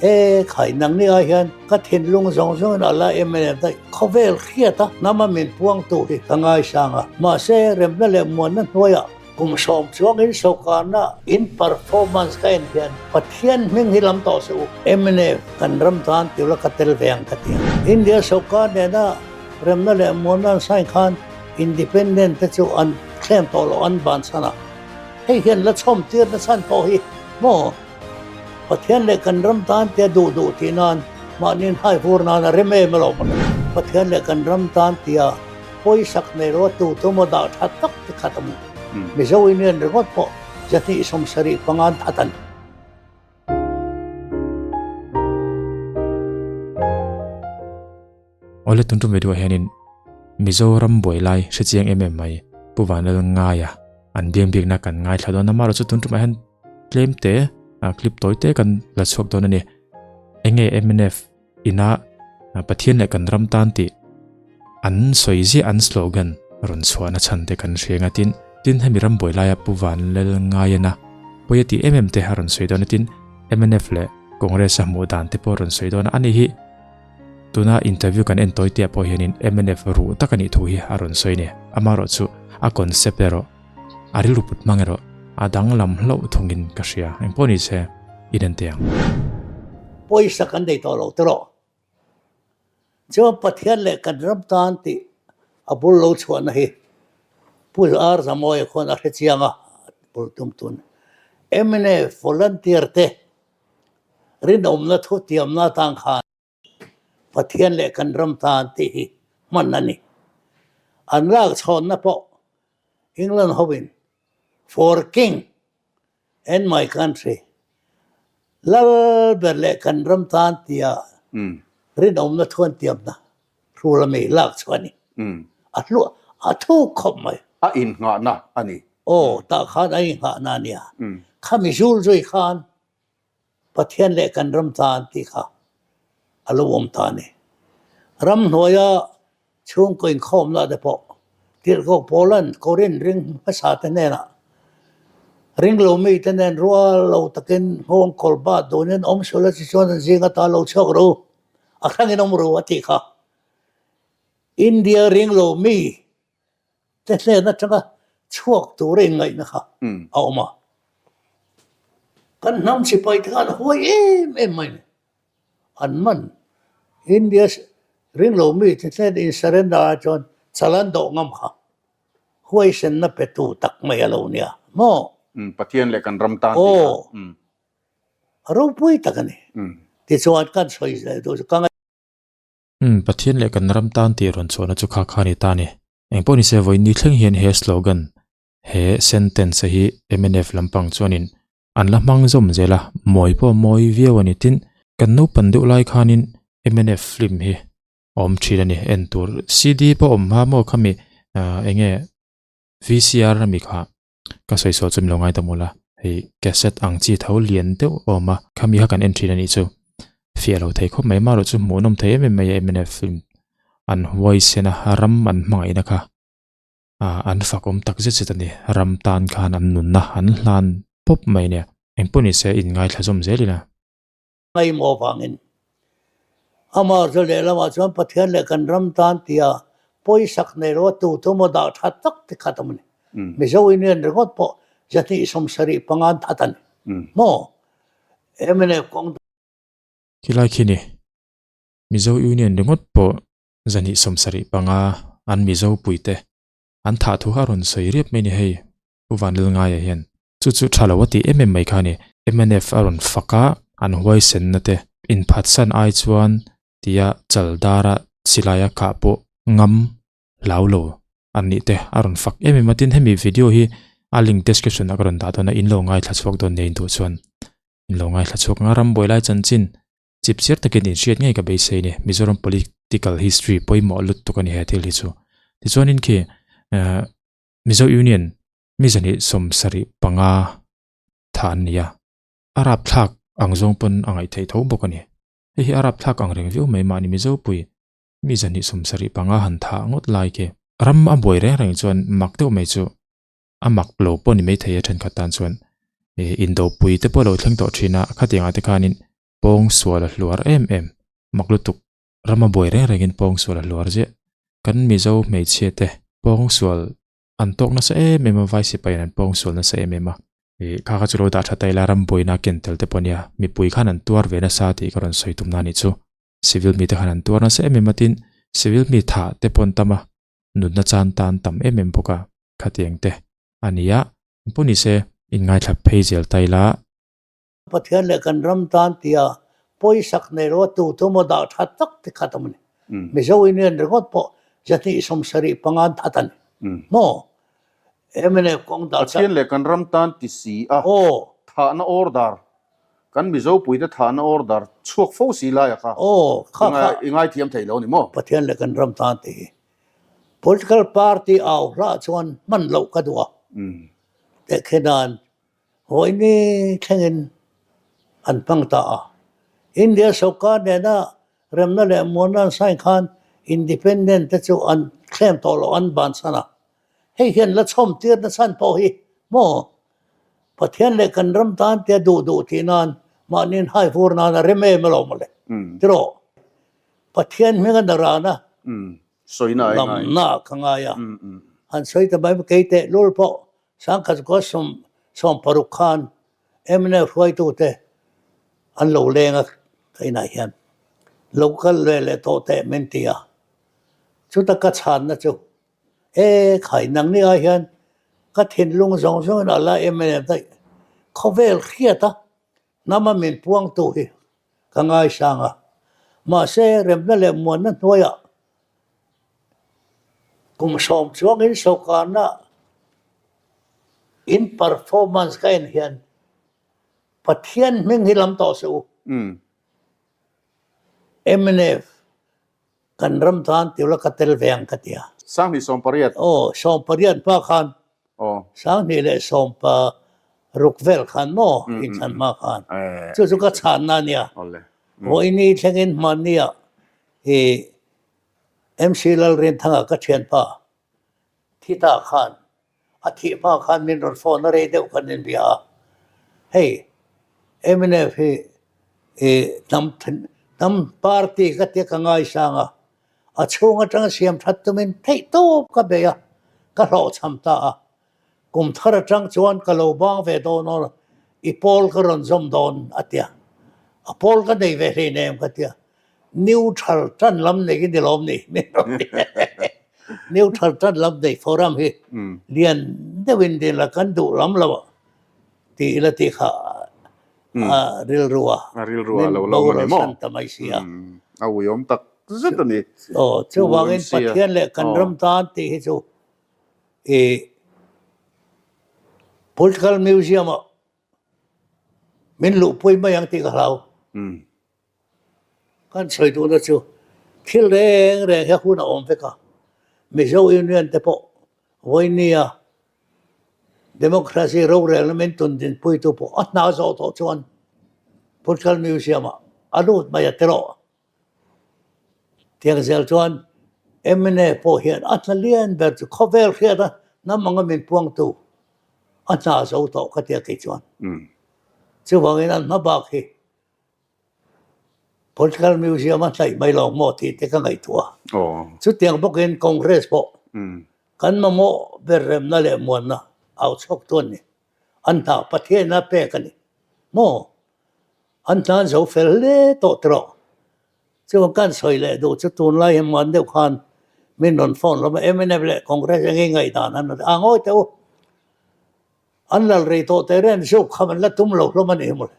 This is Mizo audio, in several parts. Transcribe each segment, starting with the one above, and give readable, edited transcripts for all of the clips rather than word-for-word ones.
E khai, nangni ai hian ka thinlung zawng zawngin a la em em daih. Khawvel hriata hnama min puangtu hi ka ngaisang a, mahse remna leh muanna hnuaiah kum sawm chuangin sawrkarna in performance ka en hian Pathian hming hi lam tawh suh u. Mnf kan ram tan tura ka tel ve ang ka ti a. India sawrkar nena remna leh muanna an sign khan independent te chu an thlem tawh loh an bansan a. Hei hian la chhawm tirna chhan pawh hi maw Pathian leh kan ram tan tia duh duh tih nan mahni in hai vur nan a rem em alawm a. Pathian leh kan ram tan tia pawisak nei lo a tu tu maw dah tha tak te khat a mu. Mizo Union ringawt pawh 275 an that a ni. Awle tun tum video ah hianin Mizoram buai lai hre chiang em em mai Pu Vanlal Ngaia an biang bikna kan ngaithla dawn a marawh chu tun tumah hian tlem te clip tawi te kan la chhuak dawn a ni. Enge mnf ina Pathian leh kan ram tan tih an sawi ziah an slogan rawn chhuahna chhan te kan hria anga tin tin hemi ram buai laia Pu Vanlal Ngaiana pawi a tih em em te a rawn sawi dawn a tin mnf leh Congress a hmuh dan te pawh a rawn sawi dawn a ani hi Tuna interview kan en tawi tiah pawh hianin mnf ruh tak a nih thu hi a rawn sawi a ni. Amaherawh chu a concept erawh, a rilru put hmang erawh a danglam hlauh thungin ka hria. Engpawh ni se, in en teh ang. Pawisa kan nei tawh lo tawh. Chuan Pathian leh kan ram tan tih a bul lo chhuahna hi Pu R Zamawia khuan a hre chiang a, bul tum tun. Mnf volunteer te Rinawmna thutiamna atan khan Pathian leh kan ram tan tih hi hman a ni. An lak chhawnna pawh England hoin For King and my country, Lal ber leh kan ram tan tia rinawmna thuantiamna thu lami lak chu a ni. A hlu a thuk khawp mai. A inngahna a ni. Aw, tah khan a inngahna a nia. Khami zul zui khan Pathian leh kan ram tan tih kha a lo awm ta a ni. Ramhnuaia chhungkaw inkhawmna te pawh Tirhkoh Paulan Korinth ring hmasa te hnenah ringlo mite nen rual lo takin nghawng kawl bat dunin awm sual a chi chuan an zing ata lo chhuak ru. A hrangin awm ru a tih kha. India ring lo mi te hnen atanga chhuak tura inngaihna kha a awm a. Kan hnam sipai te khan huai em em mai ni. An man India ring lo mi te hnen in surrender ah chuan chal an dawh ngam kha. Huaisenna pe tu tak mai a lo nia maw? Pathian leh kan ram tan tih kha. A ropui tak a ni. Tichuan kan sawi zel duh chu ka ngaih. Umm, Pathian leh kan ram tan tih rawn chhuahna chu kha kha a ni ta a ni. Engpawh nise vawiin thleng hian he slogan, he sentence hi mnf lampang chuanin an la hmang zawm zel a, mawi pawh a mawi viau a ni. Tin, kan naupan deuh lai khanin mnf film hi a awm thin a ni, en tur CD pawh a awm hma maw khami eng nge VCR ami kha Ka sawi sawi chu min lo ngai ta mawlh a, hei cassette ang chi tho lian deuh a awm a, khami kha kan en thin a nih chu. Fiah lo thei khawp mai, marawh chu hmuhnawm thei em em mai a mnf film an huaisen a, ram an hmangaihna kha ah an fak awm tak zet zet a ni, ram tan khan an nunna an hlan pawp mai nia, engpawh ni se inngaithla zawm zel ila. Ngaihmawh vangin amah chu lehlamah chuan Pathian leh kan ram tan tia pawisak nei lo a tu tu maw dah tha tak te khat awm a ni. Mizo Union ringawt pawh 275 an that a ni maw? Mnf kawng Khilai khi ni Mizo Union ringawt pawh 275 an Mizo puite an thah thu kha a rawn sawi riap mai ni hei. Pu Vanlalngaia hian chu chu tha lo a tih em em mai kha a ni. Mnf a rawn fak a, an huaisenna te inphatsan ai chuan tia chaldara silaia khah pawh ngam hlau lo an nih te a rawn fak em em a. Tin, hemi video hi a link description ah ka rawn dah dawn a, in lo ngaithla chhuak dawn nia in duh chuan in lo ngaithla chhuak ang a. Rambuai lai chanchin chipchiar takin in hriat ngei ka beisei a ni. Mizoram political history pawimawh lutuk a ni he thil hi chu. Tichuanin khi eh. Mizo Union mi zahnih 75 tha an ni a, a rapthlak ang zawng pawn a ngaih theih tho bawk a ni. Hei hi a rapthlak ang reng viau mai mahni Mizo pui mi zahnih 75 han thah ngawt lai khi ram a buai reng reng chuan mak deuh mai chu a mak lo pawh ni mai thei a thenkhat tan chuan indo pui te pawh lo thleng tawh thin a, khatiangah te khanin. Pawngsual a hluar em em. Mak lutuk rama buai reng rengin pawngsual a hluar ziah. Kan Mizo hmeichhia te pawngsual an tawk nasa em em a, vai sipaiin an pawngsual nasa em em a. Ih, kha kha chu lo dah tha ta ila ram buaina ken tel te pawh nia, mipui khan an tuar ve nasa tih ka rawn sawi tumna a nih chu. Civil mite khan an tuar nasa em em a tin, civil mi thah te pawh an tam a, nunna chan tan tam em em bawk a, khatiang te a ni a. Engpawh nise, inngaithla phei zel ta ila. Pathian leh kan ram tan tia pawisak nei lo a tu tu maw dah tha tak te khat awm a ni. Mizo Union ringawt pawh 275 an that a ni maw? Mnf kawng dah Pathian leh kan ram tan ti si a thahna order kan Mizo puite thahna order chhuak fo si lai a kha i ngaithiam thei lo ni maw? Pathian leh kan ram tan ti hi political party au hlah chuan hman loh ka duh a, tehkhinan Vawiini thlengin an hmang ta a. India sawrkar nena remna leh muanna an sign khan Independent te chu an thlem tawh loh an bansan a. Hei hian la chhawm tirna chhan pawh hi maw Pathian leh kan ram tan tia duh duh tih nan mahniin hai vur nan a rem em alawm mawle tiraw Pathian hminga na rana lamna ka ngai a. Han sawi ta mai kei teh lul pawh Sangkhat kua 60 khan mnf hruaitute an lo leng a ka inah hian lo kal ve leh tawh teh min ti a. Chuta ka chhanna chu e khai nangni ai hian ka thinlung zawng zawngin a la mnf daih khawvel hriat a hnama min puangtu hi ka ngaisang a. Mahse remna leh muanna hnuaiah Kum 10 chuangin sawrkarna in performance ka en hian Pathian hming hi lam tawh suh u. Mnf kan ram tan tirla ka tel ve ang ka ti a. 2018. Aw, 18 hma khan. 2016 vel khan maw inthlan hma khan. Chu chu ka chhanna a nia. Vawiini thlengin hmannia I MC Lalrinthanga ka thianpa thi ta khan a thih hma khan min rawn phone a rei deuh khan min bia a, hei mnf hi i hnam hnam party ka tia ka ngaisang a, a chhung atanga siam that tumin theihtawp ka bei a, ka hlawhchham ta a, Kum thar atang chuan ka lo bang ve dawn aw, i pawl ka rawn zawm dawn a tia. A pawl ka nei ve hlei nem ka tia. Neutral tan lam nei hi ni lawm ni min rawn ti. Neutral tan lam nei forum hi lian deuhin din la kan duh lam lo ah ti ila tih kha a rilru a min boral san ta mai si a. A uiawm tak zet a ni. Aw, chuvangin Pathian leh kan ram tan tih hi chu I Political Museum ah min luhpui mai ang tih ka hlau. Kan sawi duhna chu thil reng reng hi a hun a awm vek a, Mizo Union te pawh vawinia Democracy rorelna min tun dinpuitu pawh a hna zawh tawh chuan Political Museum ah a lut mai a tiraw. Tiang zel chuan mna pawh hian a hna lian ber chu khawvel hriat a hnam anga min puangtu a hna zo tawh ka tia kei chuan. Chuvangin an hma bak hi Political Museum a hnaih mai lo maw tih te ka ngaihtuah a. Chutiang bawkin Congress pawh kan mamawh ber remna leh muanna au chhuak tu an ni. An hna Pathian a pek a ni maw? An hna zo fel hle tawh tawh. Chuan kan sawi leh duh chu tunlai hi muan deuh khan min rawn phone hlawm a, mnf leh Congress eng nge ngaihdan an rawn a ngawi teh u. An lal rei tawh teh reng zuk kha an la tum lo hlawm a ni mawle.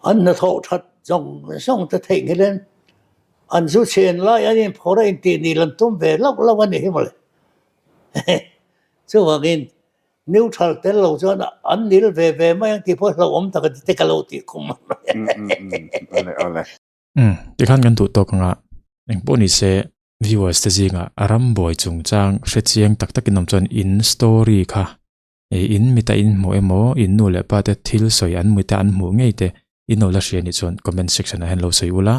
An hnathawh that zawng zawng te theih ngilin an zu chhen lai an inphawrh a intih nil an tum ve lauh lauh a ni hi mawle. Chuvangin Neutral tel lo chuan an nil ve ve mai ang tih pawh hlauhawm tak a ti te ka lo tih khum ang mai. Umm, tikhan kan duh tawk anga engpawh ni se viewers te zingah a ram buai chungchang hre chiang tak takin awm chuan in story kha eh in mita in hmuh emaw in nu leh pa te thil sawi an mita an hmuh ngei te in lo la hria nih chuan comment section ah hian lo sawi ula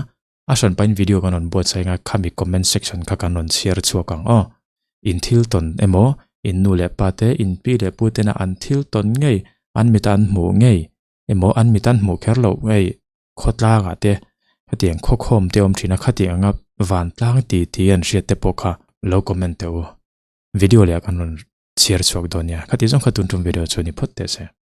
A hran pahin video kan rawn buatsaih anga khami comment section kha kan rawn chhiar chhuak ang aw. In thil tawn emaw, in nu leh pa te, in pi leh pu tena an thil tawn ngei, an mita an hmuh ngei. Emaw an mit an hmuh kher loh hei khawtlangah te khatiang khawkhawm te awm thin a, khatiang anga vantlang ti ti an hriat te pawh kha lo comment teh u. Video leh ah kan rawn chhiar chhuak dawn nia. Khati zawng kha tun tum video chu ni phawt teh se.